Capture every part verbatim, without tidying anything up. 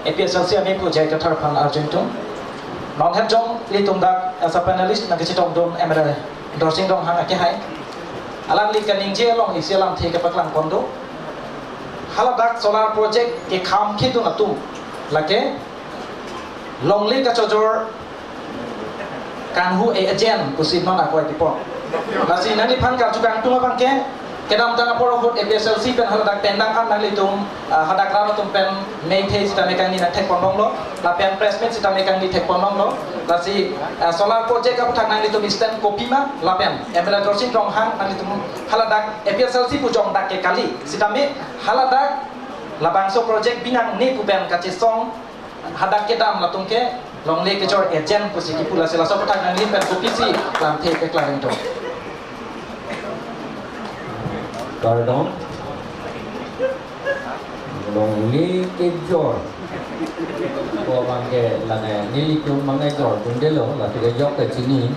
A P H L C amepu J I Kathar aphan arju ingtung. Non het jong ilitum dak as a panelist nangkachetongdun M L A Dorsing Ronghang akehai. Alangli kaningje along isi alamthe kepaklang pon do. Haladak solar project kekham kedun atum lake longle kachojor kanghu agent pusi non ako ati pon. Lasi nangliphan karju kangtung abangke kedamtang apor ahut A P H L C pen haladak pendang an nanglitum, ah, hadak rat atum pen methei sitame kangni nangthek pon longlo, lapen press meet sitame kangni thek pon longlo. Lasi, ah, solar project aputhak nanglitum stand kopima, lapen M L A Dorsing Ronghang nanglitum haladak A P H L C pu jongdak ke kali sitame haladak labangso project binangne pu pen kachesong hadak kedam latum ke longle kejor agent pusi kipu, lasi laso aputhak nangli pen kopisi lamthe peklang ingtung. Kardom. Longle kejor. Ko abangke lane nelitum abangke jordundelo, lasi kejok kachini.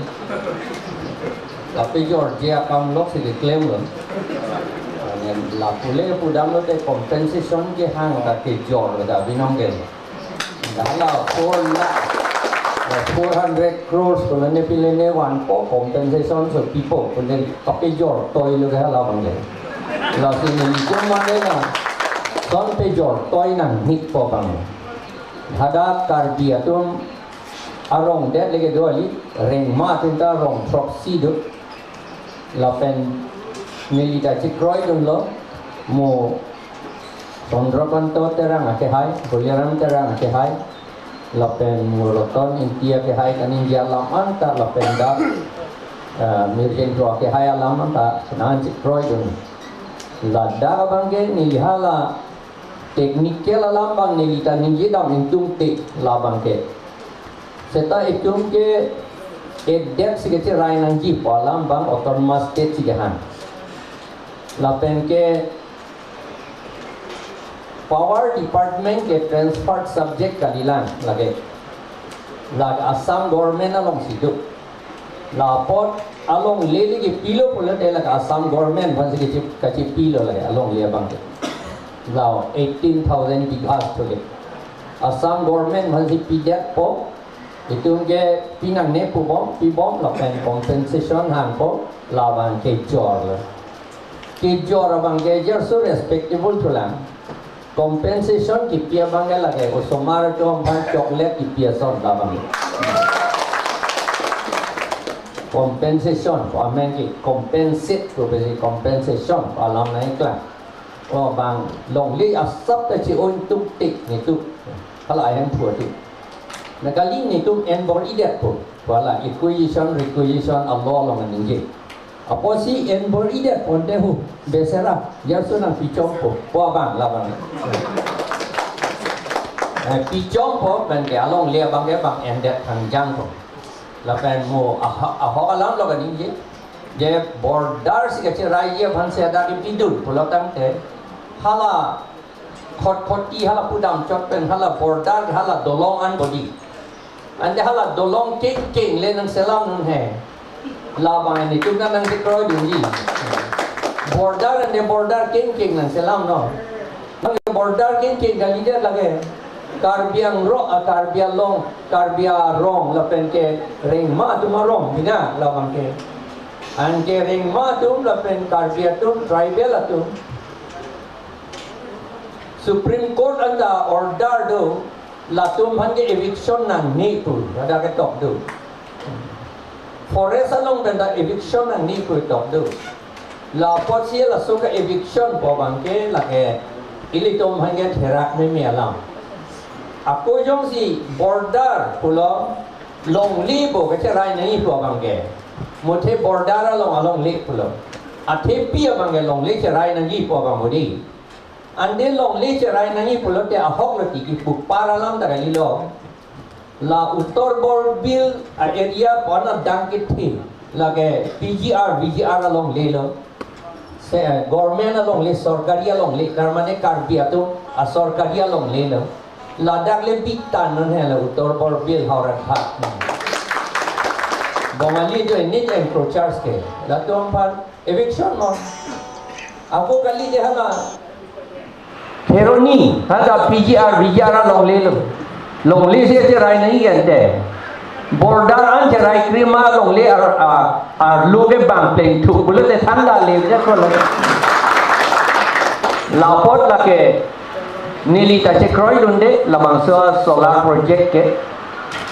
Tapi jorji akam lok si keklemlo. Lapen lapu le pudamlote compensation kehang ta kejor ta binong ke. Hala four lakh, eh, four hundred crores ko lene pilene vanpo, compensation so pipo, ko lene kapejortoilo ke hala abangke. Lasi nelitum mane na, son pejortoi nangnikpo abang. Hadak Karbi atum arong det leke do kali, rengma atum ta rong throksi do. Lapen neli ta chekroidunlo, mo Chandrakanta Terang akehai, Boliram Terang akehai, lapen mo Roton Ingti akehai, kaningje alam anta lapen dak, eh, Mirjeng Kro akehai alam anta, senan chekroidun. Ladak abangke neli hala technical alam abang neli ta ningjedam ingtungte labangke. Seta itum ke edet si kecherai nangji pu alam abang autonomous state si kehang. Lapen ke power department ke transferred subject kalilang lake. Lake Assam government alongsi do. La apot alongle le kepilo pulote lake Assam government aphansi kachi, kachipilo lake alongle abangke. La eighteen thousand bighas thule. Assam government aphansi pidetpo, itum ke pinangne pubom, pibom lapen compensation hangpo, labang kejor lo. Kejor abangke jerso respectable thulang. Compensation kipi abangke lake osomar atum aphan chocolate kipi ason labang. Compensation, ko amen ke compensate, ko besi compensation, ko alam nangklang. O abang longle asap ta chi-o ingtungte netum. Hala ahemphu atum. Na kali netum enbor idetpo. Hala acquisition, requisition a-law along ningje. Apotsi enbor idetpo ante hu, besera, jerso nangpichongpo, pu abang labang. Eh, pichongpo, pen ke alongle abangke bang endet thangjangpo. Lapen mo aha-, ahok alam lo kaningje. Je border si kacheraiji aphansi hadak kepidun pulo tangte, hala Khatkhati hala pudam chot pen hala border hala dolong an bodi. Ante hala dolong kengkeng le nangselam non he. Labang netum nangchekroidunji. Border ante border kengkeng nangselam non. Border kengkeng kalidet lake. Karbi Anglong, ah, Karbi Anglong, Karbi Anglong lapen ke rengma atum arong bina labangke. Anke rengma atum lapen Karbi atum, tribal atum, Supreme Court anta order do, latum aphan ke eviction nangne pu, ladak ketok do. Forest along pen ta eviction nangne pu tok do. La apotsi laso ke eviction pu abangke lake ilitum aphan ke therak meme alam. Ako jongsi border pulo longle bo kacherai nangji pu abangke. Muthe border along alongle pulo. Athepi abangke longle cherai nangji pu abang bodi. Ante longle cherai nangji pulote ahok lo tiki pupar alam ta kalilo. La Uttar Borbil a-area pu ana dang kethe lake P G R, V G R alongle lo. Se, eh, government alongle, sorkari alongle, tar mane Karbi atum asorkari alongle lo. Ladak le bitan non he la Uttar Borbil Howraghat. Bongali jo ini encroachers ke. Latum aphan eviction non. Ako kali je hala Kheroni, hata P G R, V G R alongle lo. Longle si cherai nangji ante. Border an cherai krima longle ar, ar, arlo ke bang plengthu pulote thangta le je ko lo. Lapot lake neli ta chekroidunde labangso solar project ke.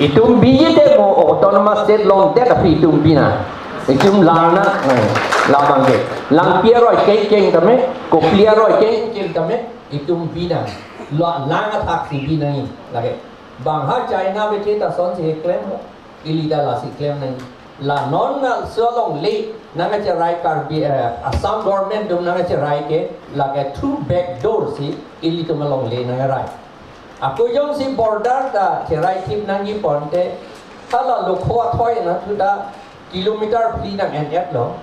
Itum biji te mo autonomous state longdet aphi itum binang. Itum lang nang, eh, labang ke. Langpi aroi kengkeng tame, kopli aroi kengkeng tame, itum binang. Lo lang athak si binang lake. Bang ha China bete ta son si klem lo. Ili ta lasi klem nang. La non na so longle nangcherai Karbi, eh, Assam government atum nangcherai ke lake through back door si ilitum alongle nangcherai. Ako jongsi border ta cherai thip nangji ponte, hala Lokho athoi anatthu ta kilometer phli nang-en-et lo.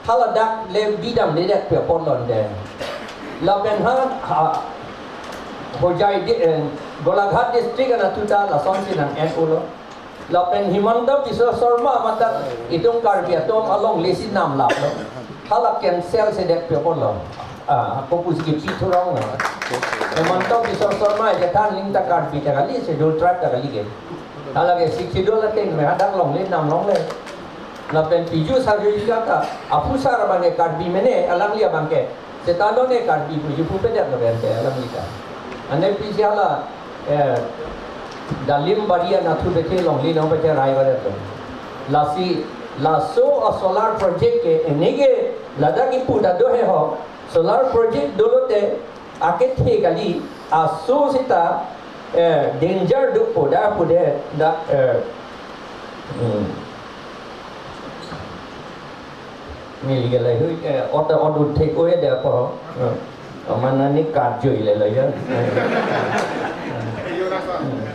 Hala dak le bidamdedet pi apot longle. Lapen ha, ha, Hojai di, eh, Golaghat district anatthu ta lasonsi nang-en-o lo. Lapen Himanta Biswa Sarma mate itum Karbi atum alongle si namlap lo. Hala cancel sedet pi apot lo. Ah, kopusi kipi thurong lo. Himanta Biswa Sarma je than ling ta Karbi ta kali, Scheduled Tribe ta kali ke. Hala ke Sixth Schedule ateng me hadak longle nam longle. Lapen Pijut Hajrika ta aphusar abang ke Karbi mene, alangli abang ke. Seta lo ne Karbi puji pupedet lo bente alangli ta. Ane pisi hala, eh, Dalim Bari anatthu bete longle nangpacherai badet lo. Lasi, laso a solar project ke enege ladak ipu ta do he ho. Solar project dolote akethe kali aso seta, eh, danger do pu da pu de da, eh, hmm. Neli ke lahei, eh, order order thek-o-e de apo. Eh, mana ni karjoi le lo ya.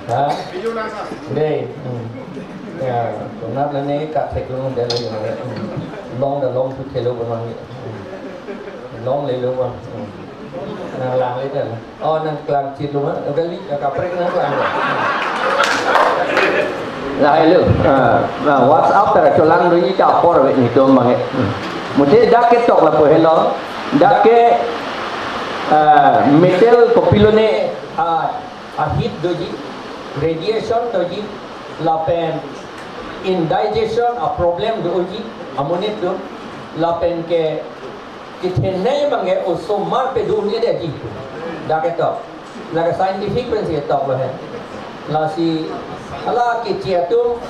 Ha? Dei. Hmm. Ya, sunat la ne ka thek-o de lo ya. Hmm. Long da longthu thelo ba mang. Hmm. Longle lo ba. Hmm. Nanglang le de. Oh, nangklang chit lo ma. Kali, kaprek nangklang. Lahelo. Ah, ah, WhatsApp ta cholang doji ta apor ave netum abang ke. Hmm. Mute dak ke tok lapu helo. Dak ke, ah, metal kopilo ne, ah, a heat doji, radiation doji, lapen indigestion a problem doji, amonit do, lapen ke kethenei abang ke osomar pedun-edet ji. Dak ke tok. Lake scientific pensi tok lo he. Lasi hala kechi atum